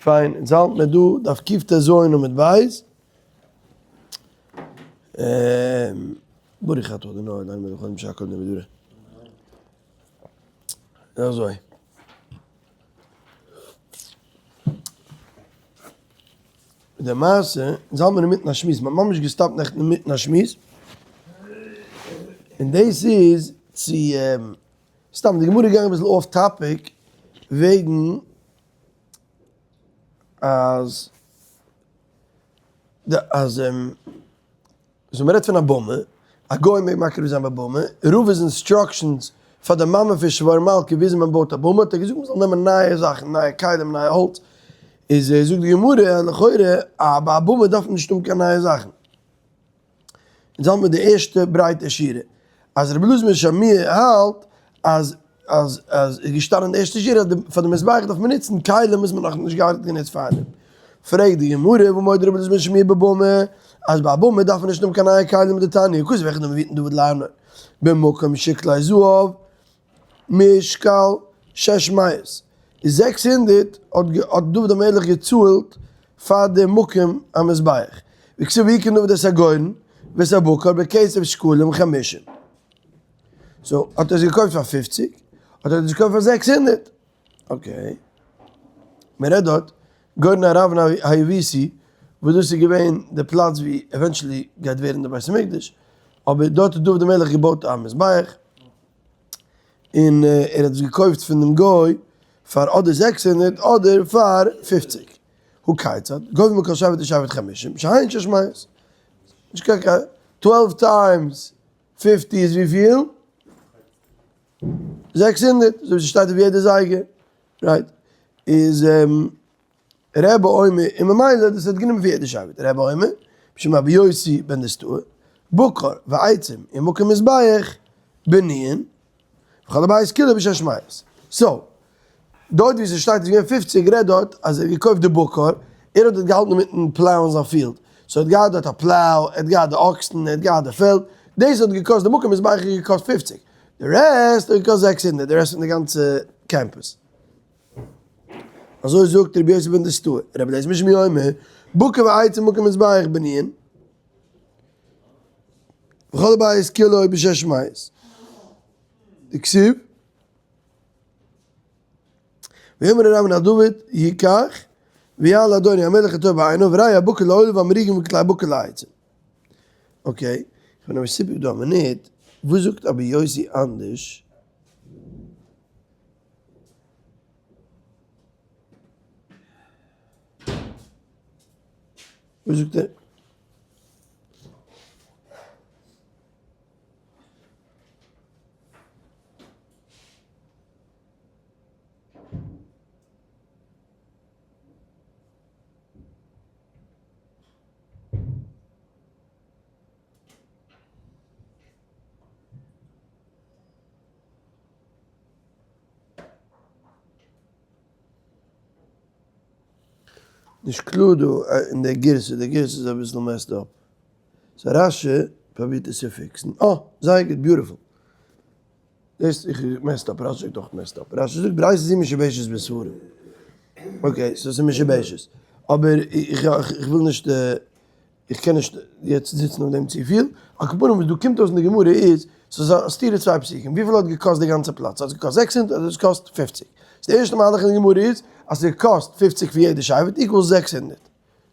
פיין, אונז האלט מיר דא דף קטז עמוד ב'. ברוך אתה אדוני אלוהינו מלך העולם שהכל נהיה בדברו. אזוי. די מעשה, אונז האלט מיר אינמיטן א שמועס, מ'האט ממש געסטאפט נעכטן אינמיטן א שמועס, און דאס איז צו סתם די גמרא איז געגאנגען אביסל off topic וועגן אז די אז so מ'רעדט פון א במה, א גוי מעג מקריב זיין ביי במה, רבא'ס instructions פאר די מאמע פון שבור מלכה וויאזוי מען בויט א במה האט ער געזאגט מ'זאל נעמען נייע זאכן נייע כלים נייע האלץ, איז זאגט די גמרא אז לכאורה א ביי א במה דארף מען נישט האבן קיין נייע זאכן. אונז האלט מיר די ערשטע ברייטע שורה אז רבי אלעזר בן שמוע האלט אז אז אז איז געשטאנען אין די ערשטע שורה אז פאר די מזבח דארף מען נוצן כלים וואס מען האט נאכנישט געהאט גענוצט פארדעם. פרעגט די גמרא והא מודה רבי אלעזר בן שמוע בבמה אז ביי א במה דארף מען נישט האבן קיין נייע כלים דתניא כתב אחד דמביאתן דוד לארנון במקום שכלי זהב משקל 600 איז 600 האט דוד המלך געצאהלט פאר די מקום המזבח, וכתיב ויקן דוד את הגורן ואת הבקר בכסף שקלים חמישים, so האט ער עס געקויפט פאר פופציג, האט ער עס געקויפט פאר 600, okay, מען רעדט דארט גורן ארוונה היבוסי וואס דאס איז געווען די פלאץ ווי eventually גייט ווערן די בית המקדש, אבער דארט האט דוד המלך געבויט א מזבח. און ער האט עס געקויפט פון דעם גוי פאר אדער 600 אדער פאר 50. הא כיצד? גובה מכל שבט ושבט חמישים, שהן שש מאות. נישט קיין קיין, 12 times 50 איז וויפיל? 600, אזוי ווי ס'שטייט אויף יעדע זייגער, right? איז רבי אומר, און ממילא דאס האט גענומען פון יעדע שבט, רבי אומר, בשם רבי יוסי בן דוסתאי, בקר ועצים ומקום מזבח בנויין, וכל הבית כולו בשש מאות. so, דארט ווי ס'שטייט איז געווען 50 רעדט דארט אז ער האט געקויפט די בקר, ער האט דארט געהאלטן אינמיטן פלאוען זיין field, so ער האט געהאט דארט א plow, ער האט געהאט די אקסן, ער האט געהאט די פעלד, דאס האט געקאסט, די מקום מזבח האט געקאסט 50, די rest האט געקאסט 600, די rest פון די גאנצע קעמפוס. אזוי זאגט רבי יוסי בן דוסתאי, רבי אליעזר בן שמוע אומר, בקר ועצים ומקום מזבח בנויין, וכל הבית כולו בשש מאות. דכתיב, ויאמר ארוונה אל דוד יקח ויעל אדוני המלך הטוב בעיניו וראה הבקר לעולה והמרוגים וכלי בקר לעצים. okay, איך בין אבער מסופק דא א מינוט, וואס זאגט רבי יוסי אנדערש? וואס זאגט ער? נישט קלאר דא אין די גירסא, די גירסא איז אביסל messed up. so רש"י פרובירט עס צו פיקסן. אה! זייער גוט, beautiful. דאס איך messed up, רש"י זאגט אויך messed up. רש"י זאגט ברייתא זו משובשת בספרים. okay, so ס'איז משובשת. אבער איך וויל נישט איך קען נישט יעצט זיצן אויף דעם צופיל, על כל פנים וואס דא קומט אויס אין די גמרא איז, ס'איז א סתירה צוויי פסוקים, וויפיל האט געקאסט די גאנצע פלאץ? האט עס געקאסט 600 אדער עס קאסט 50? so די ערשטע מהלך אין די גמרא איז אז ס'קאסט 50 פאר יעדע שבט equals 600.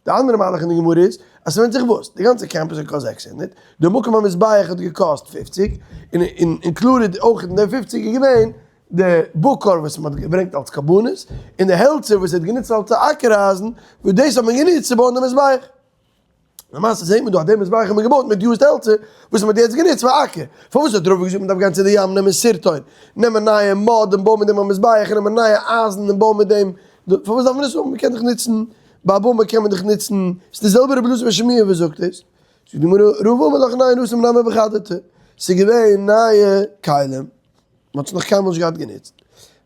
די אנדערע מהלך אין די גמרא איז אז ס'ווענדט זיך וואס, די גאנצע קעמפוס האט געקאסט 600, די מקום המזבח האט געקאסט 50, און included אויך אין די 50 איז געווען די בקר וואס מ'האט געברענגט אלס קרבנות, און די העלצער וואס ער האט גענוצט אלס אקער אייזן, וואס דאס האט מען גענוצט צו בויען די מזבח. למעשה זעט מען דא אז די מזבח האט מען געבויט מיט used העלצער וואס מ'האט יעצט גענוצט פאר אקער. פארוואס האט רבא געזאגט מ'דארף גיין צו די ים נעמען שרטון, נעמען נייע mud און בויען מיט דעם א מזבח, און נעמען נייע אייזן און בויען מיט דעם, פארוואס דארף מען עס האבן? מ'קען דאך נוצן, ביי א במה קען מען דאך נוצן, ס'איז די זעלבע רבי אלעזר בן שמוע וואס זאגט עס. זאגט די גמרא, רבא אמר לך ניין התם נמי בחדתי, ס'איז געווען נייע כלים. מען האט עס נאך קיינמאל נישט געהאט גענוצט.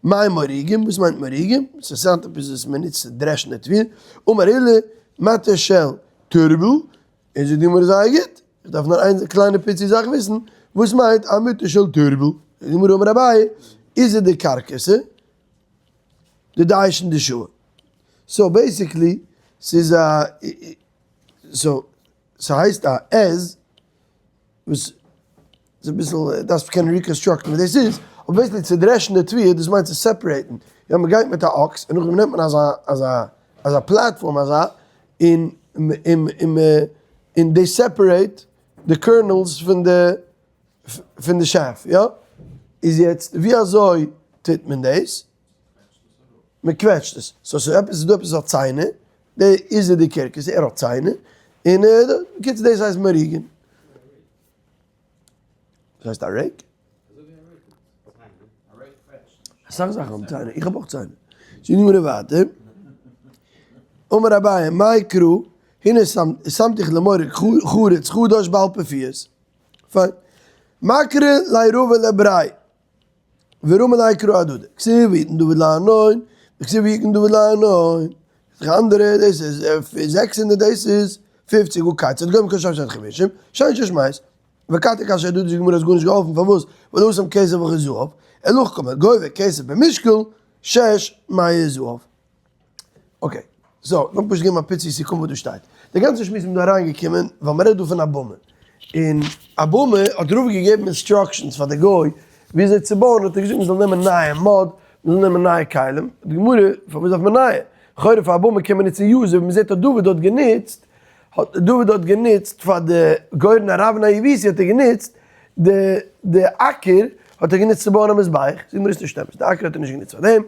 מאי מוריגים? וואס מיינט מוריגים? ס'איז עפעס וואס מען נוצט צו דרעשן די תבואה. אמר עולא, מטה של תרבל, און זאגט די גמרא זייער גוט, איך דארף נאר איין קליינע פיצי זאך וויסן, וואס מיינט א מטה של תרבל? זאגט די גמרא אמר אביי, איז עס די קרקעסע, די דיישן די שעה. So basically ס'איז א so ס'הייסט א עז וואס איז אביסל דארפסט קענען reconstruct ן וואס דאס איז, אבער basically צו דרעשן די תבואה דאס מיינט צו separate ן, יא מ'גייט מיט א אקס און נאכדעם נעמט מען אזא אזא אזא platform אזא און און און און they separate די kernels פון די פון די שאף יא, איז יעצט ווי אזוי טוט מען דאס? מען קוועטשט עס, so ס'איז עפעס איז דא עפעס א ציינער, דער איז די קערקעס ער האט ציינער, און בקיצור דאס הייסט מריגין. דאס הייסט א rake? אסאך זאכן האבן ציינער, איך האב אויך ציינער. זאגט די גמרא ווייטער, אמר אביי מאי קרא, הנה שמתיך למורה חרוץ חדש בעל פפיות. פיין. מקרי ליה רבא לבריי. ורמי ליה קרא אהדדי. כתיב ויתן דוד לארנון, וכתיב ויקן דוד לארנון. די אנדערע דאס איז 600 דאס איז 50 הא כיצד גומר כל שש חמישים, שש שש מאות. וקטע קשיא אהדדי די גמרא האט גארנישט געהאלפן פארוואס ווייל התם כסף והכא זהב, אלא הכי קאמר גובה כסף במשקל 600 זהב. Okay, so, לאמיר פשוט געבן א פיצי סיכום וואס דא שטייט. די גאנצע שמועס איז דא אריינגעקומען ווייל מ'רעדט דא פון א במה. און א במה האט רבא געגעבן instructions פאר די גוי וויאזוי צו בויען, האט ער געזאגט מ'זאל נעמען נייע mud, מ'זאל נעמען נייע כלים. די גמרא, פארוואס דארף מען נייע? לכאורה פאר א במה קען מען נוצן used, ווי מ'זעט האט דוד דארט גענוצט, האט דוד דארט גענוצט פאר די גורן ארוונה היבוסי האט ער גענוצט די די אקער האט ער גענוצט צו בויען א מזבח. זאגט די גמרא ס'נישט אמת, די אקער האט ער נישט גענוצט פאר דעם.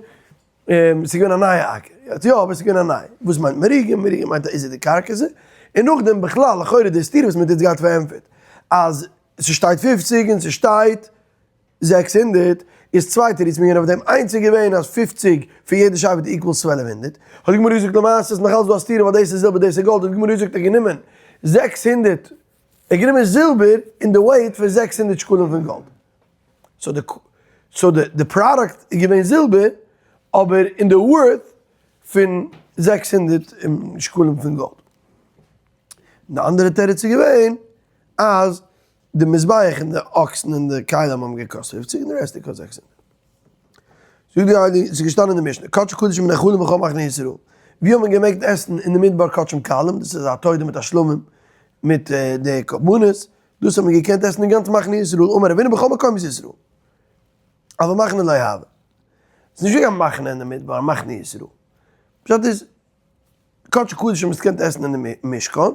ס'איז געווען א נייע אקער, יעצט יא אבער ס'איז געווען א נייע, וואס מיינט מריגין? מריגין מיינט א עיזא דקרקעתא, און נאכדעם בכלל לכאורה די סתירה וואס מ'האט יעצט געהאט פארענטפערט אז ס'שטייט 50 און ס'שטייט 600 איז צוויי תירוצים געווען אויף דעם, איינס איז געווען אז 50 פון יעדע שבט equals 1200, האט די גמרא געזאגט למעשה איז נאכאלץ דא א סתירה ווייל דאס איז זילבער דאס איז גאלד, האט די גמרא געזאגט ער האט גענומען 600 ער האט גענומען זילבער אין די weight פון 600 שקלים פון גאלד. So די so די די פראדוקט איז געווען זילבער אבער אין די worth פון 600 שקלים פון גאלד. די אנדערע תירוץ איז געווען אז די מזבח און די אקסן און די כלים האבן געקאסט 50 און די רעסט האט געקאסט 600. זאגט די הייליגע, ס'איז געשטאנען אין די משנה, קדשי קדשים נאכלים בכל מחנה ישראל. ווי האט מען געמעגט עסן אין די מדבר קדשים קלים, דאס איז א תודה מיט א שלמים מיט די קרבנות, דאס האט מען געקענט עסן אין גאנץ מחנה ישראל, אמר רב הונא בכל מקומות ישראל. אבל מחנה לא הוה. ס'איז נישט געווען קיין מחנה אין די מדבר, מחנה ישראל. פשט איז, קדשי קדשים האסט געקענט עסן אין די משכן, און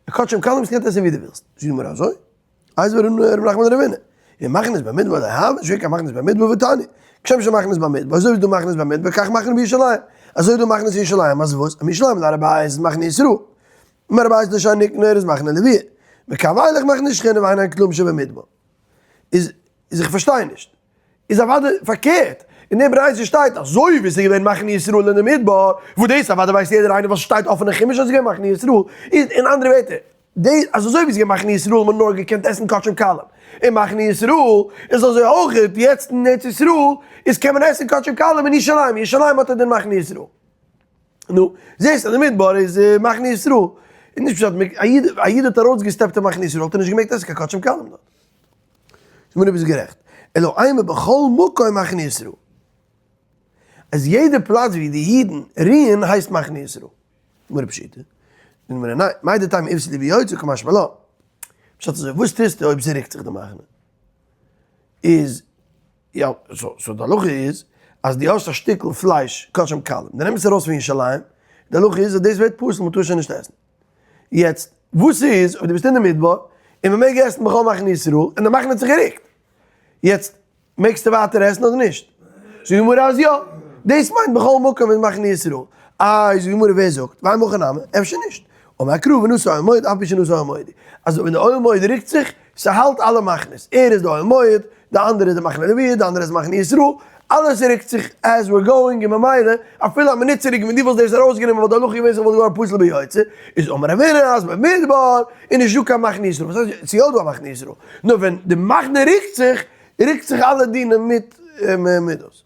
קדשים קלים האסט געקענט עסן ווי דו ווילסט. זאגט די גמרא אזוי, איתיביה רב נחמן לרב הונא, און מחנות במדבר לא הוה, נישט געווען קיין מחנות במדבר והתניא, כשם שמחנות במדבר, אזוי ווי ס'דא מחנות במדבר, כך מחנה בירושלים, אזוי איז דא מחנות אין ירושלים, אז וואס? מירושלים להר הבית איז מחנה ישראל, מהר הבית לשער ניקנור איז מחנה לוויה, מכאן ואילך מחנה שכינה ואין הן כלום שבמדבר. איז איז איך פארשטיי נישט. איז אוודאי פארקערט, אין דעם ברייתא שטייט אזוי ווי עס איז געווען מחנה ישראל אין די מדבר, וואס דאס אוודאי ווייסט יעדער איינער וואס שטייט אפען אין חומש אז עס איז געווען מחנה ישראל, איז אין אנדערע ווערטער, דאס אז אזוי ווי עס איז געווען מחנה ישראל האט מען נאר געקענט עסן קדשים קלים אין מחנה ישראל, איז אזוי אויך יעצט אין ארץ ישראל איז קען מען עסן קדשים קלים אין ירושלים, ירושלים האט א דין מחנה ישראל. נו, זעסט אז די מדבר איז מחנה ישראל. איז נישט פשט, א איד האט ארויסגעסטעפט אין מחנה ישראל האט ער נישט געמעגט עסן קיין קדשים קלים דארט. זאג מיר ביסט גערעכט. אלא אימא בכל מקום מחנה ישראל. אז יעדע פלאץ ווי די אידן רוען הייסט מחנה ישראל. גמרא פשיטא. זאגט גמרא ניין, מהו דתימא איפסיד ליה ביוצא קא משמע לן. פשט אזוי, וואס טוסטו אויב ס'רוקט זיך די מחנה? איז יא, so די הלכה איז אז דו האסט א שטיקל פלייש קדשים קלים, דו נעמסט עס ארויס פון ירושלים, די הלכה איז אז דאס ווערט פסול, מ'טאר שוין נישט עסן. יעצט, וואס איז אויב דו ביסט אין די מדבר, און מ'מעג עסן בכל מחנה ישראל, און די מחנה האט זיך גערוקט? יעצט, מעגסטו ווייטער עסן אדער נישט? זאגט די גמרא אז יא, דאס מיינט בכל מקום איז מחנה ישראל. איי, זאגט די גמרא ווער זאגט? ואימא הכי נמי, אפשר נישט. אמר קרא ונשא אוהל מועד אף על פי שנשא אוהל מועד. אז ווען די אוהל מועד רוקט זיך, ס'האלט אלע מחנות, ער איז די אוהל מועד, די אנדערע איז די מחנה לוויה, די אנדערע איז מחנה ישראל, אלעס רוקט זיך as we're going און ממילא אפילו א מינוט צוריק ווען דו וואלסט דאס ארויסגענומען וואלט די הלכה געווען ס'וואלט געווארן פסול ביוצא, איז אמר רב הונא אז במדבר איז נישט דא קיין מחנה ישראל, וואס הייסט ס'איז יא דא א מחנה ישראל, נאר ווען די מחנה רוקט זיך, רוקט זיך אלע דינים מיט מיט דאס.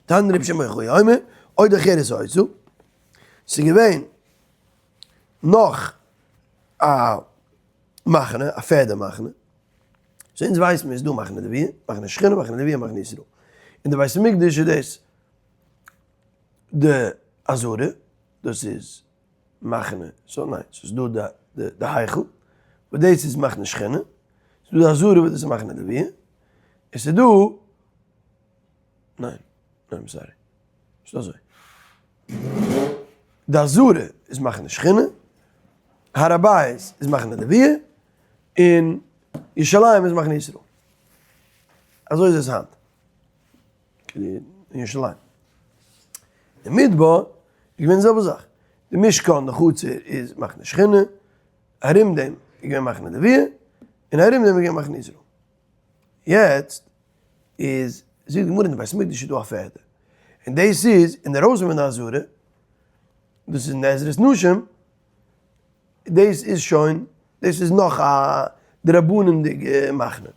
תנא רבי שמעון בר יוחאי אומר, עוד אחרת היתה, ס'איז געווען נאך א מחנה, א פערדע מחנה, so אונז ווייסן מיר איז דא מחנה לוויה, מחנה שכינה, מחנה לוויה, מחנה ישראל. אין די בית המקדש איז דאס די עזרה, דאס איז מחנה, so ניין, ס'איז דא די היכל, וואס דאס איז מחנה שכינה, ס'איז דא די עזרה וואס דאס איז מחנה לוויה, און ס'איז דא, ניין, ניין sorry, נישט אזוי. די עזרה איז מחנה שכינה, הר הבית איז מחנה לוויה, און ירושלים איז מחנה ישראל. אזוי איז עס היינט. אין ירושלים. אין מדבר איז געווען די זעלבע זאך. די משכן, די חצר איז מחנה שכינה, ארום דעם איז געווען מחנה לוויה, און ארום דעם איז געווען מחנה ישראל. יעצט איז זאגט די גמרא אין די בית המקדש איז דא א פערדע, און דאס איז אינדערויסן פון די עזרה, דאס איז אין די עזרת נשים, דאס איז שוין, דאס איז נאך א דרבנן'דיגע מחנה.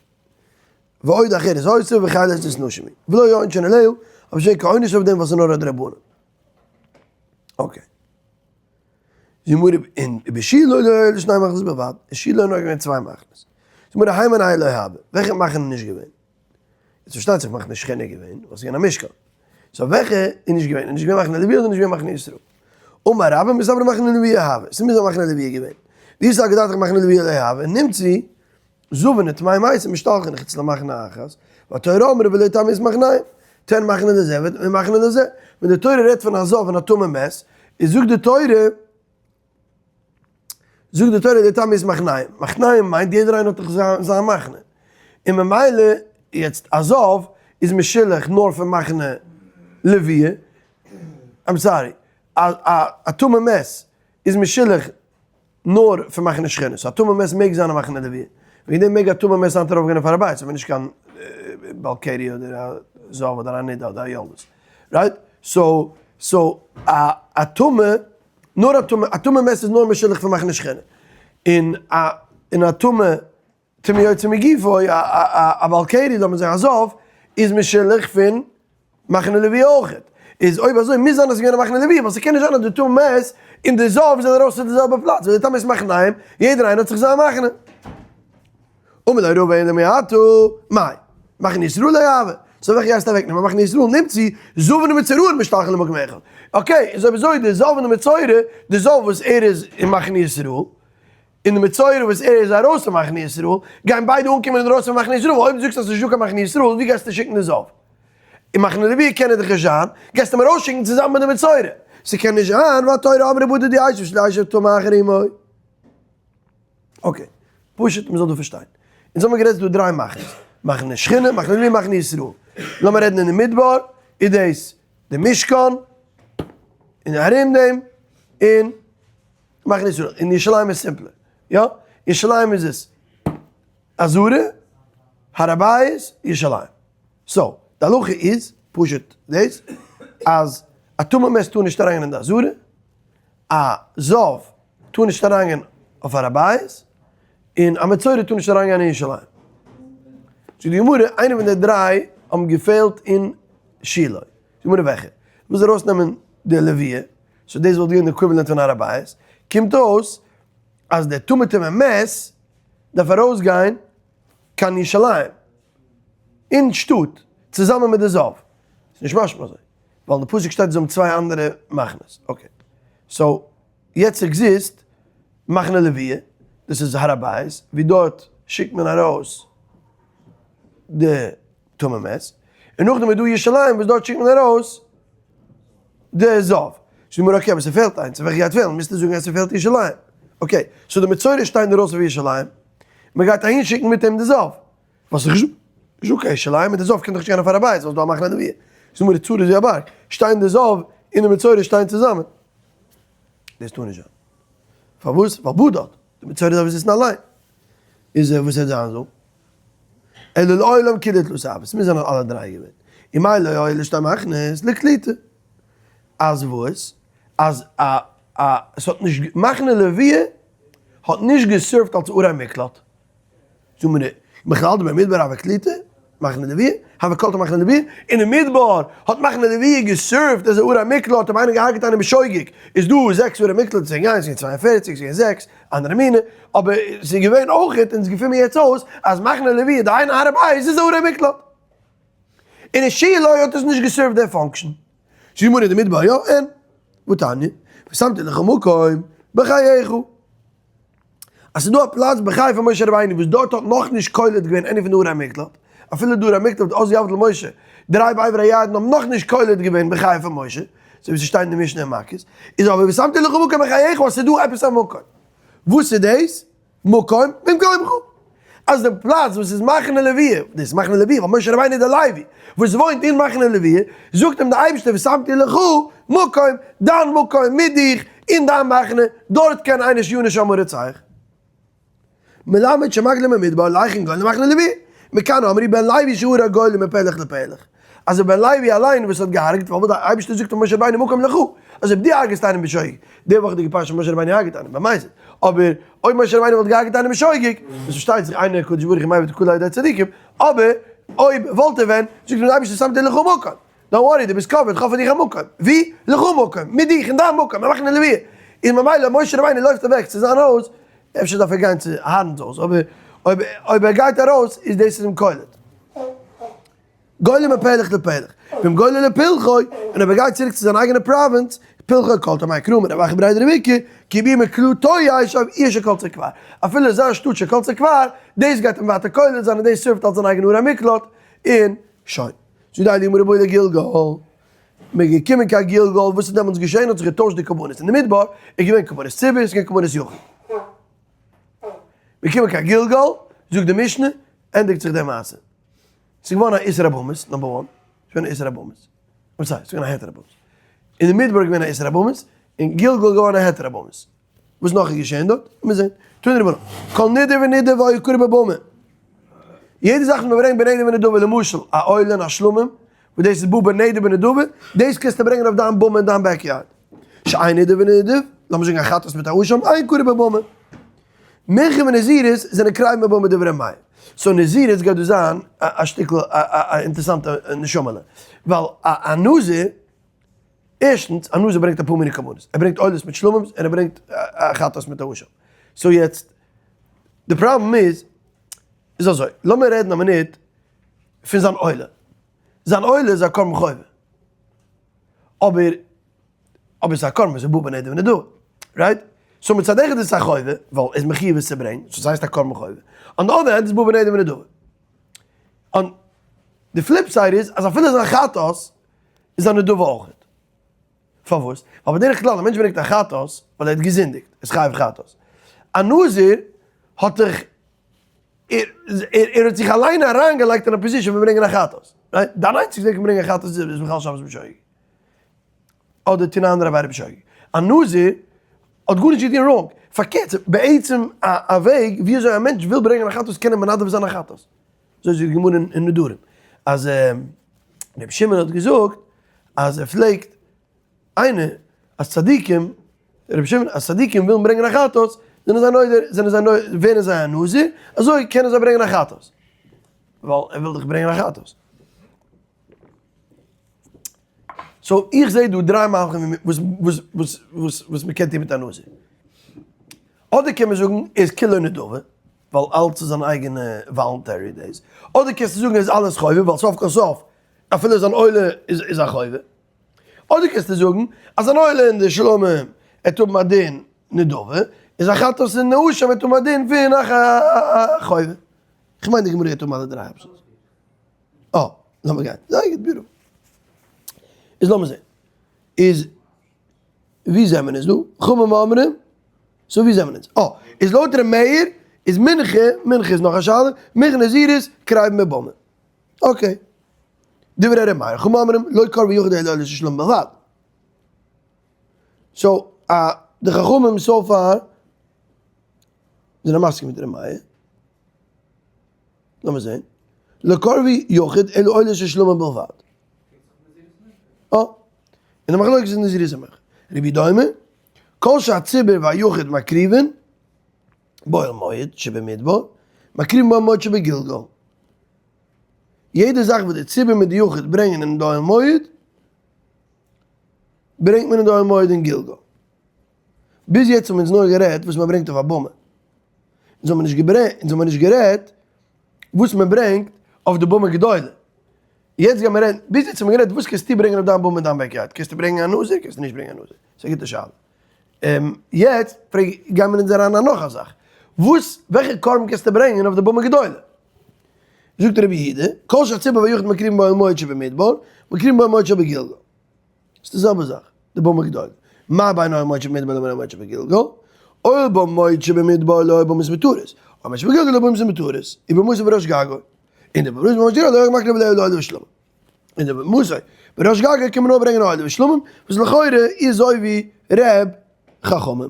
ועוד אחרת היתה וחיל עזרת נשים היא. ולא יעונשין עליה, אבער שוין קיין עונש אויף דעם ווייל ס'איז נאר א דרבנן. okay. זאגט די גמרא און בשילה לא היו אלא שני מחנות בלבד, אין שילה איז נאר געווען צוויי מחנות. זאגט די גמרא הי מינייהו לא הוה, וועלכע מחנה איז נישט געווען? יעצט פארשטייט זיך מחנה שכינה איז געווען, ווייל ס'איז געווען א משכן. so וועלכע איז נישט געווען? איז נישט געווען מחנה לוי אדער נישט געווען מחנה ישראל? אמר רבה מסתברא מחנה לוי הוה, ס'מוז זיין מחנה לוי געווען. דאי סלקא דעתך מחנה לוי לא הוה, נמצאו זבין וטמאי מתים משתלחין חוץ למחנה אחת, והתורה אמרה ולא יטמאו את מחניהם, תן מחנה לזה ומחנה לזה. ווען די תורה רעדט פון א זב און א טמא מת, איז זאגט די תורה, זאגט די תורה לא יטמאו את מחניהם, מחניהם מיינט יעדער איינער האט דאך זיין מחנה, און ממילא יעצט א זב איז משולח נאר פון מחנה לוויה, I'm sorry, א טמא מת איז משולח נאר פון מחנה שכינה, so א טמא מת מעג זיין א מחנה לוויה, וועגן דעם מעג א טמא מת היינט ארויפגיין אויף הר הבית, אבער נישט קיין בעל קרי אדער א זב אדער א נידה אדער א יולדת, right? so so א טמא, נאר א טמא, א טמא מת איז נאר משולח פון מחנה שכינה, און א און א טמא טמא יוצא מגופו, א בעל קרי לאמיר זאגן א זב, איז משולח פון מחנה לוי אויכעט. איז אויב אזוי מוז זיין אז ס'איז געווען א מחנה לוי, ווייל ס'קען נישט זיין אז די טמא מת און די זב זענען ארויס צו די זעלבע פלאץ, ווייל די טמא איז מחניים, יעדער איינער האט זיך זיין מחנה. אמר ליה רבא אלא מעתה, מאי? מחנה ישראל לא הוה. so וועלכע גייסטו אוועקנעמען? מחנה ישראל נמצאו זבין ומצורעין משתלחין למקום אחד. okay, איז אויב אזוי די זב און די מצורע, די זב וואס ער איז אין מחנה ישראל, און די מצורע וואס ער איז ארויס פון מחנה ישראל, גייען ביידע אנקומען אינדרויסן פון מחנה ישראל, ווייל אויב דו זאגסט אז ס'איז נישטא קיין מחנה ישראל, ווי גייסטו שיקן די זב? אין מחנה לוויה קען ער דאך נישט זיין, גייסטו אים ארויסשיקן צוזאמען מיט די מצורע? ס'קען נישט זיין, והתורה אמרה בדד ישב שלא ישב טמא אחר אמו. okay, פשוט מ'זאל דא פארשטיין. אונז האבן גערעדט ס'דא דריי מחנות, מחנה שכינה, מחנה לוויה, מחנה ישראל. לאמיר רעדן אין די מדבר, איז דאס די משכן, און ארום דעם, און מחנה ישראל. אין ירושלים איז simpler. יא, ירושלים איז עס עזרה, הר הבית, ירושלים. so, די הלכה איז פשוט דאס, אז א טמא מת טאר נישט אריינגיין אין די עזרה, א זב טאר נישט אריינגיין אויף הר הבית, און א מצורע טאר נישט אריינגיין אין ירושלים. זאגט די גמרא, איינע פון די דריי האבן געפעלט אין שילה. זאגט די גמרא וועלכע? מוז ארויסנעמען די לוויה, so דאס וואלט געווען די equivalent פון הר הבית, קומט אויס אז דער טמא טמא מת דארף ארויסגיין קיין ירושלים, אין שטאט, צוזאמען מיט די זב. ס'איז נישט משמע אזוי, ווייל אין די פסוק שטייט זיי האבן צוויי אנדערע מחנות. okay, so יעצט exist מחנה לוויה, דאס איז הר הבית, ווי דארט שיקט מען ארויס די טמא מת, און נאכדעם איז דא ירושלים וואס דארט שיקט מען ארויס די זב. זאגט די גמרא okay אבער ס'פעלט איינס, וועלכע גייט פעלן? מוזטו זאגן אז ס'פעלט ירושלים. okay, so די מצורע שטייט אינדערויסן פון ירושלים, מ'גייט אהין שיקן מיט אים די זב. וואס איז נישט דא קיין ירושלים, און די זב קען דאך נישט גיין אויף הר הבית ווייל ס'איז דא א מחנה לוויה. זאגט די גמרא צרה איז ווי א בארג, שטייען די זב און די מצורע שטייען צוזאמען. דאס טאר נישט זיין. פארוואס? ווייל בדד, די מצורע דארף זיצן אליין. איז וואס וועט זיין זאל? אלא לעולם כולהו תלתא הוו, ס'מוז זיין אז אלע דריי געווען. ומאי לא היו אלא שתי מחנות לקליטה. אז וואס? אז א א ס'האט נישט מחנה לוויה האט נישט גע serve ט אלס ערי מקלט. זאג מיר, בכלל די במדבר הוה קליטה, מחנה לוויה, הוה קלטה מחנה לוויה, אינעם מדבר האט מחנה לוויה גע serve ט as ערי מקלט, האט איינער געהארגעט איינעם בשוגג, איז דא זעקס ערי מקלט, ס'איז געווען איינס, ס'איז געווען 42, ס'איז געווען זעקס, אנדערע מיני, אבער ס'איז געווען אויכעט, אונז געפין מיר יעצט אויס, אז מחנה לוויה, דהיינו הר הבית, איז ערי מקלט. און אין שילה האט עס נישט גע serve ט די function. שימוני די מדבר יא אין. והתניא, ושמתי לך מקום בחייך. אז ס'איז דא א פלאץ בחיי פון משה רבינו וואס דארט האט נאכנישט קולט געווען any פון די ערי מקלט, אפילו די ערי מקלט אז יעבד למשה, דריי בעבר הירדן האבן נאכנישט קולט געווען בחיי פון משה, אזוי ווי ס'שטייט אין די משנה אין מכות, איז אבער ושמתי לך מקום בחייך אז ס'איז דא עפעס א מקום. וואס איז דאס? מקום במקומך. אז די פלאץ וואס איז מחנה לוויה, דאס איז מחנה לוויה ווייל משה רבינו איז דער לוי וואס וואוינט אין מחנה לוויה, זאגט אים דער אייבערשטער ושמתי לך מקום, דיין מקום מיט דיך אין דיין מחנה, דארט קען איינער שיונה שם הרוצח. מלמד שמגלים במדבר להיכן גואל למחנה לוויה, מכאן אמרו בן לוי שהרג גואל מפלך לפלך. אז דער בן לוי אליין וואס האט געהארגעט, ווייל דער אייבערשטער זאגט פאר משה רבינו מקום לך, אז אויב דו הרג'סט איינעם בשוגג, די וואכעדיגע פרשה משה רבינו הרג'ט איינעם במזיד, אבער אויב משה רבינו וואלט געהרג'ט איינעם בשוגג, וואס פארשטייט זיך אינו הקדוש ברוך הוא מביא תקלה על ידי צדיקים, אבער אויב וואלט ער ווען, זאגט אים דער אייבערשטער שמתי לך מקום, don't worry דו ביסט covered, כ'האב פאר דיך א מקום, ווי? לך מקום, מיט דיך אין דיין מקום, אין מחנה לוויה, און ממילא משה רבינו לויפט אוועק צו זיין הויז, אפשר דארף ער גיין צו אהרן'ס הויז, אבער אויב ער גייט ארויס איז דאס איז אים קולט. גולה מפלך לפלך, ואם גולה לפלכו, און אויב ער גייט צוריק צו זיין אייגענע province, פלכו קולטו מאי קרא אמר רב אחא בריה דרב איקא, כי בעיר מקלטו ישב עיר שקלטה כבר, אפילו זיין שטאט שקלטה כבר, דאס גייט אים ווייטער קולט זיין און דאס serve ט אלס זיין אייגענע ערי מקלט, און שוין. זאגט די הייליגע גמרא ובאו לגלגל, מען איז געקומען קיין גלגל, וואס איז דעמאלטס געשען, האט זיך געטוישט די קרבנות, אין די מדבר איז געווען קרבנות ציבור, עס איז געווען קרבנות יחיד. מיר קומען קיין גלגל, זאגט די משנה, ענדיגט זיך די מעשה. ס'איז געווארן א איסור הבמות, number one, ס'איז געווען א איסור הבמות, I'm sorry, ס'איז געווען א היתר הבמות. אין די מדבר איז געווען א איסור הבמות, אין גלגל איז געווארן א היתר הבמות. וואס נאך איז געשען דארט? לאמיר זען. תנו רבנן, כל נדר ונידב היה קרב בבמה. יעדע זאך וואס מ'ברענגט בנדר ונדבה, למשל, א עולה און א שלמים, וואס דאס איז בא בנדר ונדבה, דאס קענסטו ברענגען אויף דיין במה אין דיין backyard. שאין נדר ונידב, לאמיר זאגן א חטאת מיט א אשם, אין קרב בבמה. מנחה ונזירות זענען קרבים בבמה דברי מאיר. so נזירות גייט דא זיין א שטיקל א אינטערסאנטע נשמה'לע. ווייל א נזיר, ערשטנס, א נזיר ברענגט אפאר מיני קרבנות. ער ברענגט עולות מיט שלמים'ס און ער ברענגט א חטאת מיט א אשם. so יעצט, די פראבלעם איז, איז אזוי, לאמיר רעדן א מינוט פון זיין עולה. זיין עולה איז א קרבן חובה. אבער אבער ס'איז א קרבן, ס'איז בא בנדר ונדבה, right? so מצד אחד איז עס א חובה, ווייל ער איז מחיוב עס צו ברענגען, so ס'הייסט א קרבן חובה. on the other hand איז בא בנדר ונדבה. on the flip side איז אז אפילו זיין חטאת איז א נדבה אויך. פארוואס? ווייל בדרך כלל א מענטש ברענגט א חטאת ווייל ער האט געזינדיגט, ער איז חייב חטאת. א נזיר האט דאך ער האט זיך אליין אריינגעלייגט אין א position פון ברענגען א חטאת. right? דיין איינציגסטע וועג פון ברענגען א חטאת איז מחלל שבת בשוגג. אדער טון א אנדערע עבירה בשוגג. א נזיר האט גארנישט געטון wrong. פארקערט, בעצם א וועג ווי אזוי א מענטש וויל ברענגען א חטאת קען ער מנדב זיין א חטאת. אזוי זאגט די גמרא אין נדרים. אז רבי שמעון האט געזאגט אז ער פלעגט איינער אז צדיקים, רבי שמעון, אז צדיקים ווילן ברענגען א חטאת, זענען זיי נודר, זענען זיי נודר, ווערן זיי א נזיר, אזוי קענען זיי ברענגען א חטאת. ווייל ער וויל דאך ברענגען א חטאת. so איך זעה דא דריי מהלכים וואס וואס וואס וואס וואס מ'קען טון מיט א נזיר. אדער קען מען זאגן איז כולו נדבה, ווייל אלץ איז זיין אייגענע voluntary דאס. אדער קענסטו זאגן איז אלעס חובה, ווייל סוף כל סוף אפילו זיין עולה איז איז א חובה. אדער קענסטו זאגן אז זיין עולה אין די שלמים עט האבן א דין נדבה, און זיין חטאת אין די אשם עט האבן א דין פון א חובה. כ'מיין די גמרא גייט האבן אלע דריי options. אה, לאמיר גיין. זייער גוט, beautiful. איז לאמיר זען. איז ווי זעמער אונז דא? חכמים אומרים, so ווי זעמער אונז? אה, איז לויט ר' מאיר איז מנחה, מנחה איז נאך א שאלה, מנחה נזירות קרבים בבמה. okay. דברי ר' מאיר, חכמים אומרים, לא קרבו יחיד אלא עולת ושלמים בלבד. so, די חכמים so far זענען מסכים מיט ר' מאיר. לאמיר זעהן. לא קרבו יחיד אלא עולת ושלמים בלבד. אה. און די מחלוקת איז נזירות ומנחה. רבי יהודה אומר, כל שהציבור והיחיד מקריבין, באוהל מועד שבמדבר, מקריבין באוהל מועד שבגלגל. יעדע זאך וואס די ציבור מיט די יחיד ברענגען אין די אוהל מועד, ברענגט מען אין די אוהל מועד אין גלגל. ביז יעצט האבן אונז נאר גערעדט וואס מען ברענגט אויף א במה. אונז האבן נישט געברענגט, אונז האבן נישט גערעדט וואס מען ברענגט אויף די במה גדולה. יעצט גיימיר רעדן, ביז יעצט האבן מיר גערעדט וואס קענסטו ברענגען אויף דיין במה אין דיין backyard, קענסטו ברענגען א נזיר, קענסטו נישט ברענגען א נזיר, ס'איז א גוטע שאלה. יעצט פרעג, גיימיר אונז אריין אין נאך א זאך, וואס, וועלכע קרבן קענסטו ברענגען אויף די במה גדולה? זאגט רבי יהודה, כל שהציבור והיחיד מקריבין באוהל מועד שבמדבר, מקריבין באוהל מועד שבגלגל. ס'איז די זעלבע זאך, די במה גדולה. מה בין אוהל מועד שבמדבר לבין אוהל מועד שבגלגל? אוהל במועד שבמדבר לא היו במות מותרות, אוהל מועד שבגלגל לא במות מותרות, ובמות בראש גגו. און די במות בראש גגו לא היו מקריב אלא עולה ושלמים. און די במות בראש גגו קען מען נאר ברענגען עולה ושלמים, וואס לכאורה איז אזוי ווי ר' חכמים.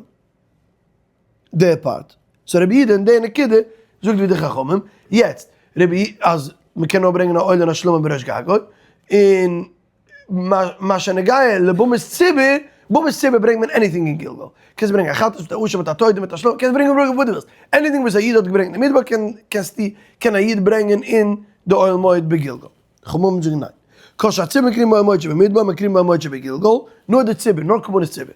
די part. So רבי יהודה אין די נקודה זאגט ווי די חכמים, יעצט רבי אז מ'קען נאר ברענגען א עולה און א שלמים בראש גגו, און מה שנוגע לבמות ציבור, במות ציבור ברענגט מען anything אין גלגל. קענסט ברענגען א חטאת מיט א אשם מיט א תודה מיט א שלמים, קענסט ברענגען וואס דו ווילסט. Anything וואס א איד האט געברענגט אין מדבר קען קענסטו קען א איד ברענגען אין די אוהל מועד בגלגל. חכמים זאגן ניין. כל שהציבור מקריבין באוהל מועד שבמדבר מקריבין באוהל מועד שבגלגל, נאר די ציבור, נאר קרבנות ציבור.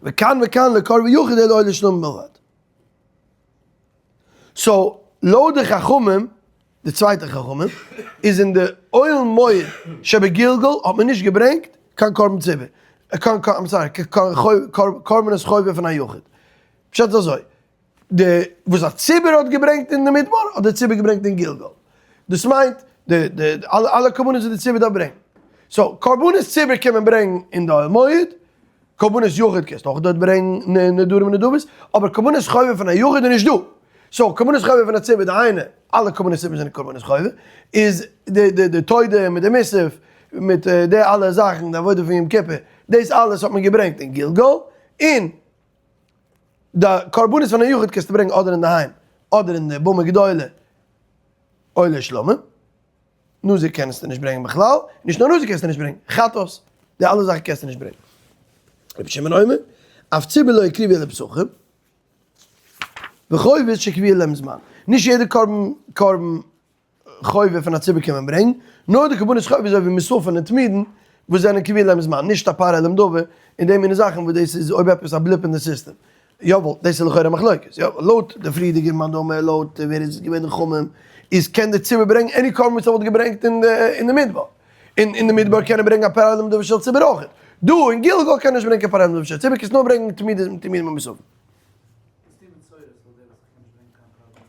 וכאן וכאן לא קרבן יחיד אלא עולה ושלמים בלבד. So, לויט די חכמים, די צווייטע חכמים, איז אין די אוהל מועד שבגלגל האט מען נישט געברענגט קיין קרבן ציבור, קיין I'm sorry, קיין קרבנות חובה פון א יחיד. פשט איז אזוי, די וואס א ציבור האט געברענגט אין די מדבר האט די ציבור געברענגט אין גלגל. דאס מיינט די די אלע אלע קרבנות וואס די ציבור דארף ברענגען. So קרבנות ציבור קען מען ברענגן אין די אוהל מועד, קרבנות יחיד קענסטו אויך דארט ברענגן נדרים און נדבות, אבער קרבנות חובה פון א יחיד איז נישט דא. So קרבנות חובה פון א ציבור דהיינו אלע קרבנות ציבור זענען קרבנות חובה, איז די די די תודה מיט די מוסף מיט די אלע זאכן די עבודה פון יום כיפור, דאס אלעס האט מען געברענגט אין גלגל, און די קרבנות פון א יחיד קענסטו ברענגען אדער אינדערהיים אדער אין די במה גדולה עולה שלמים. נזיר קענסטו נישט ברענגען בכלל, נישט נאר נזיר קענסטו נישט ברענגען, חטאת, די אלע זאכן קענסטו נישט ברענגען. רבי שמעון אומר, אף ציבור לא הקריבו אלא פסחים, וחובות שקבוע להם זמן. נישט יעדע קרבן קרבן חובה פון א ציבור קען מען ברענגען, נאר די קרבנות חובה אזוי ווי מוספין און תמידין וואס זענען קבוע להם זמן, נישט א פר העלם דבר און די מיני זאכן וואס דאס איז אויב עפעס א blip אין די סיסטעם. יאוואל, דאס איז לכאורה א מחלוקת, יא, לויט די פריערדיגע מאן דאמר, לויט ווער איז געווען די חכמים, איז קען די ציבור ברענגען any קרבן וואס ער וואלט געברענגט אין די אין די מדבר, און אין די מדבר קען ער ברענגען א פר העלם דבר של ציבור אויך, דא אין גלגל קען ער נישט ברענגען קיין פר העלם דבר של ציבור, קענסט נאר ברענגען תמידים תמידים ומוספים. וואס טוהן מיט צורות לויט דער וואס איך קען נישט ברענגען קיין קרבן חובה?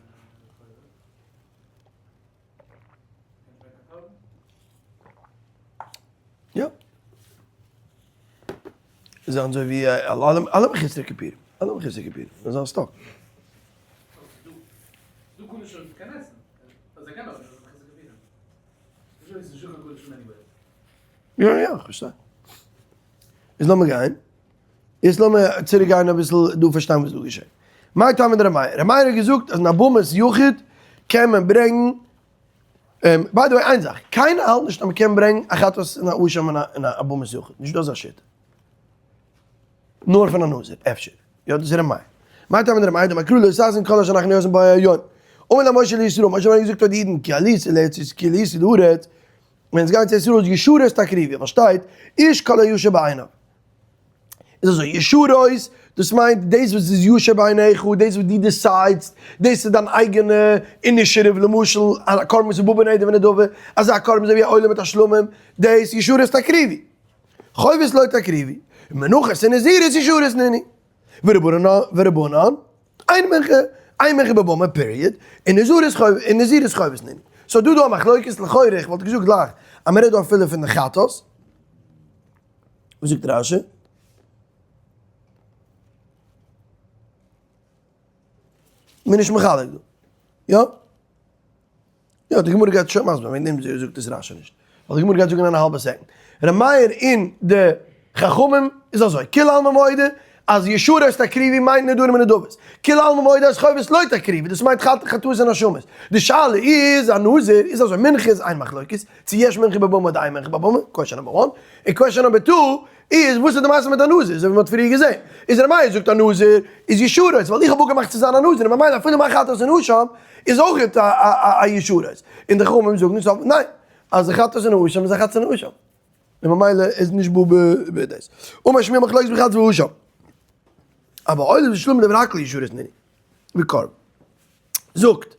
קען נישט ברענגען קיין קרבן? יא. זיי אזוי ווי אלע אלע מחוסרי כיפורים, אלע מחוסרי כיפורים, זיי זענען stuck. יא יא, כ'פארשטיי. איז לאמיר גיין. יעצט לאמיר צוריק גיין אביסל דא פארשטיין וואס איז דא געשען. מאי טעמא דר' מאיר? ר' מאיר האט געזאגט אז אין א במת יחיד קען מען ברענגן by the way איין זאך, קיינער האלט נישט אז מ'קען ברענגן א חטאת און א אשם אין א במת יחיד, נישט דא אזא שיטה. נאר פון א נזיר, אפשר. יא דאס איז ר' מאיר. מאי טעמא דר' מאיר דאמר קרא לא תעשון כל אשר אנחנו עושים בו היום. אמר להם משה לישראל, משה רבינו האט געזאגט פאר די אידן כי עליתם לארץ כי עליתם לארץ, ווען עס גייט צו ישראל איז ישרות תקריבו, פארשטייט, איש כל הישר בעיניו. איז אזוי, ישרות, דאס מיינט דאס וואס איז ישר בעיניך, דאס וואס דו decide סט, דאס איז דיין אייגענע initiative, למשל, א קרבן וואס איז בא בנדר ונדבה, אזא קרבן אזוי ווי א עולה מיט א שלמים, דאס ישרות תקריבו. חובות לא תקריבו. מנחות און נזירות ישרות נינהו. ורבנן, אין מנחה, אין מנחה בבמה period, און נזירות חובות, און נזירות חובות נינהו. So דא דא א מחלוקת לכאורה, איך וואלט געזאגט גלייך אז מ'רעדט דא אפילו פון די חטאת. וואס זאגט רשי? מ'איז נישט מחלק דא. יא? יא, די גמרא גייט שוין מסביר, וועגן דעם זאגט עס רשי נישט. ווייל די גמרא גייט זאגן אין א האלבע second. ר' מאיר און די חכמים איז אזוי, כולי עלמא מודה אז ישרות תקריבו מיינט נדרים און נדבות. כולי עלמא מודה אז חובות לא תקריבו, דאס מיינט חטאות און אשמות. די שאלה איז, א נזיר איז אזוי, מנחה איז איין מחלוקת, צו יש מנחה בבמה אדער אין מנחה בבמה, question number one. און question number two איז, וואס איז די מעשה מיט א נזיר, אזוי ווי מ'האט פריער געזען. איז ר' מאיר זאגט א נזיר איז ישרות, ווייל איך האב אפגעמאכט צו זיין א נזיר, און ממילא אפילו מיין חטאת און אשם איז אויך א ישרות. און די חכמים זאגן סוף ניין, אז די חטאת און אשם איז א חטאת און אשם. און ממילא איז נישט בא בדאס. אמר שמואל מחלוקת בחטאת ואשם. אבער עולה ושלמים דברי הכל ישרות נינהו. וקרבן. זאגט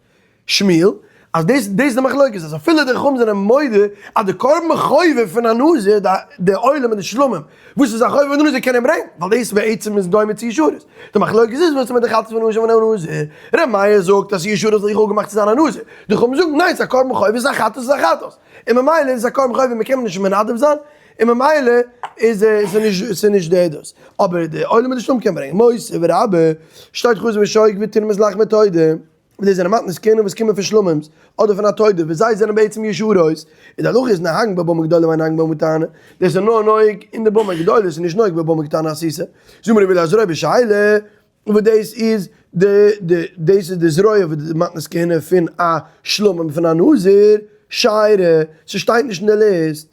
שמואל. אז דאס דאס איז די מחלוקת, אז אפילו די חכמים זענען מודה אז די קרבן חובה פון א נזיר, די עולה מיט די שלמים, וואס איז א חובה פון די נזיר קען ער ברענגען, ווייל דאס בעצם איז דומה צו ישרות. די מחלוקת איז וואס איז מיט די חטאת פון אשה פון א נזיר. ר' מאיר זאגט אז ישרות איז לכאו' געמאכט צו זיין א נזיר. די חכמים זאגן ניין ס'איז א קרבן חובה איז א חטאת איז א חטאת. און ממילא איז עס א קרבן חובה מ'קען נישט מנדב זיין, און ממילא איז עס נישט נישט די דאס. אבער די עולה מיט די שלמים קען ברענגען. מוסיף רבה, שטייט חזה ושוק ותרמוז לחמי תודה. וואס דאס זענען מתנות כהונה וואס קומען פון שלומים'ס אדער פון א תודה וואס זיי זענען בעצם ישרות, און די הלכה איז נוהגין בבמה גדולה ואין נוהגין בבמה קטנה, דאס איז נאר נוהג אין די במה גדולה, עס איז נישט נוהג בבמה קטנה עשיסה, זאג מיר וויל הזרוע בשאלה, וואס דאס איז די די דאס איז די זרוע וואס די מתנות כהונה פון א שלמים פון א נזיר, שיירא, ס'שטייט נישט אין די ליסט.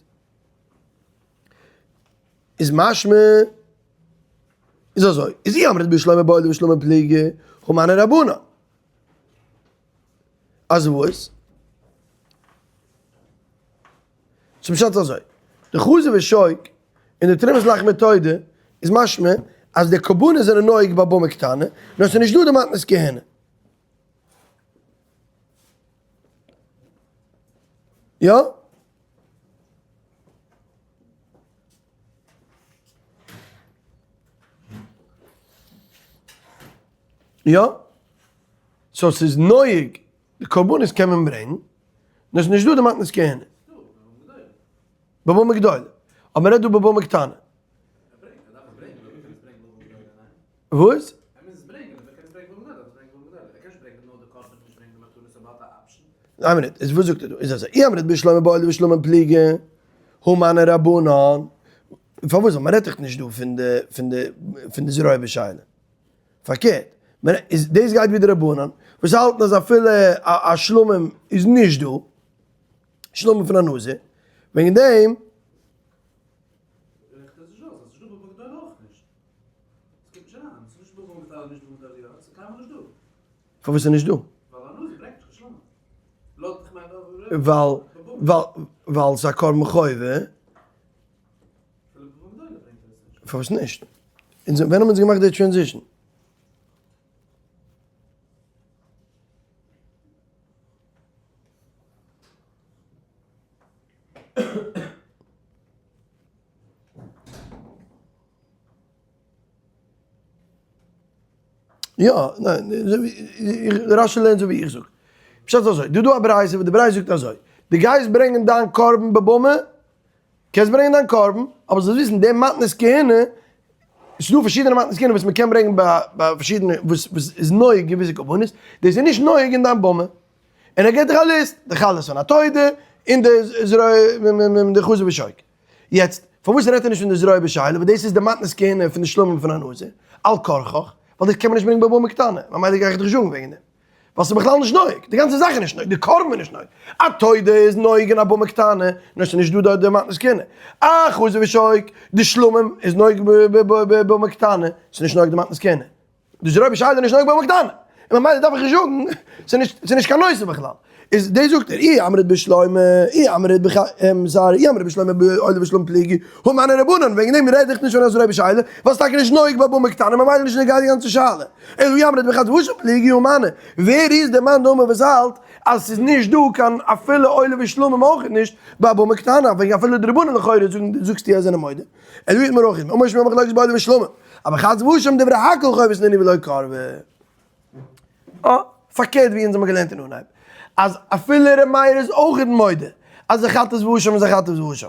איז משמע איז אזוי, איז אי אמרת בשלמא בעולה ושלמים פליגי, הא מני רבנן. אז וואס? ס'איז פשט אזוי, די חזה ושוק און די תרומת לחמי תודה איז משמע אז די קרבנות זענען נוהג בבמה קטנה, נאר ס'איז נישט דא די מתנות כהונה. יא? יא? so ס'איז נוהג, די קרבנות קען מען ברענגן, נאר ס'איז נישט דא די מתנות כהונה. בבמה גדולה. אבער מ'רעדט דא בבמה קטנה. וואס? איין מינוט, איז וואס זאגט ער דא? איז אזוי, אי אמרת בשלמא בעולה ושלמים פליגי, הא מני רבנן, פארוואס? ווייל מ'רעדט דאך נישט דא פון די פון די פון די זרוע בשאלה. פארקערט, איז דאס גייט ווי די רבנן, וואס האלטן אז אפילו א שלמים איז נישט דא, שלמים פון א נזיר, וועגן דעם. פארוואס איז נישט דא? ווייל ווייל ווייל ס'איז א קרבן חובה. פארוואס נישט? אונז ווען האבן אונז געמאכט די transition? יא, ניין, רשי לערנט אזוי ווי איך זאג. פשט איז אזוי, דא דא א ברייתא וואס די ברייתא זאגט אזוי, דו גייסט ברענגען דיין קרבן בבמה, קענסט ברענגען דיין קרבן, אבער זאלסט וויסן די מתנות כהונה, ס'איז דא פארשידענע מתנות כהונה וואס מ'קען ברענגען ביי ביי פארשידענע וואס וואס איז נוהג געוויסע קרבנות, דאס איז נישט נוהג אין דיין במה. און ער געבט דיך א ליסט, די חלות פון א תודה, און די זרוע, די חזה ושוק. יעצט, פארוואס רעדט ער נישט פון די זרוע בשאלה, ווייל דאס איז די מתנות כהונה פון די שלמים פון א נזיר, על כרחך, ווייל דאס קען מען נישט ברענגען בבמה קטנה, ממילא גיי איך דיך זאגן וועגן דעם. ווייל ס'איז בכלל נישט נוהג, די גאנצע זאך איז נישט נוהג, די קרבן איז נישט נוהג. א תודה איז נוהג אין א במה קטנה, נאר ס'איז נישט דא דארט די מתנות כהונה. א חזה ושוק, די שלמים איז נוהג בבמה קטנה, ס'איז נישט נוהג די מתנות כהונה. די זרוע בשאלה איז נישט נוהג בבמה קטנה, און ממילא דארף איך נישט זאגן, ס'איז נישט, ס'איז נישט קיין נושא בכלל. איז דאס זאגט ער, אי אמרת בשלמא, אי אמרת בח ם sorry, אי אמרת בשלמא בעולה ושלמים פליגי, הא מני רבנן, וועגן דעם רעד איך נישט פון א זרוע בשאלה, ווייל ס'איז טאקע נישט נוהג בבמה קטנה, ממילא איז נישט נוגע די גאנצע שאלה. אלא אי אמרת בחטאת ואשם פליגי הא מני, ווער איז דער מאן דאמר וואס האלט אז ס'איז נישט דא קיין אפילו עולה ושלמים אויך נישט בבמה קטנה, וועגן אפילו די רבנן לכאורה זאגן זאגסטו אז זענען מודה. אלא אי אמרת הכי, אמר שמואל מחלוקת בעולה ושלמים, אבער חטאת ואשם דברי הכל חובות נינהו ולא קרבה. אה, פארקערט ווי אונז האבן געלערנט אין אנהייב, אז אפילו ר' מאיר איז אויך מודה אז די חטאת ואשם איז א חטאת ואשם,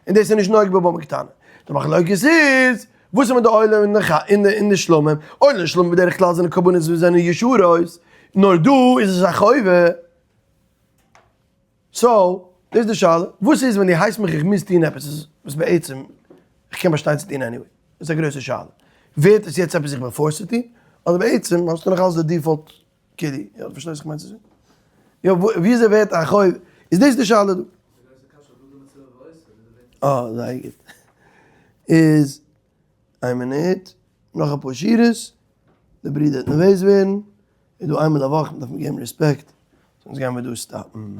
און דאס איז נישט נוהג בבמה קטנה. די מחלוקת איז, וואס איז מיט די עולה און די שלמים? עולה און שלמים בדרך כלל זענען קרבנות וואס זענען ישרות, נאר דא איז עס א חובה. so, דאס איז די שאלה, וואס איז ווען דו הייסט מיך איך מוז טון עפעס וואס בעצם איך קען באשטיין צו טון anyway? דאס איז א גרויסע שאלה. ווערט עס יעצט עפעס איך בין forced צו טון? אדער בעצם האסטו נאך אלס די default כלי? יא, דו פארשטייסט וואס איך מיין צו זאגן? יא, וויאזוי ווערט א חוב? איז דאס די שאלה דא? אה, זייער גוט. איז, איין מינוט, נאך אפאר שורות, די ברודער וועט נערוועז ווערן, איז דא איינמאל א וואך, מ'דארף אים געבן רעספעקט, so אונז גיימיר דא stop ן.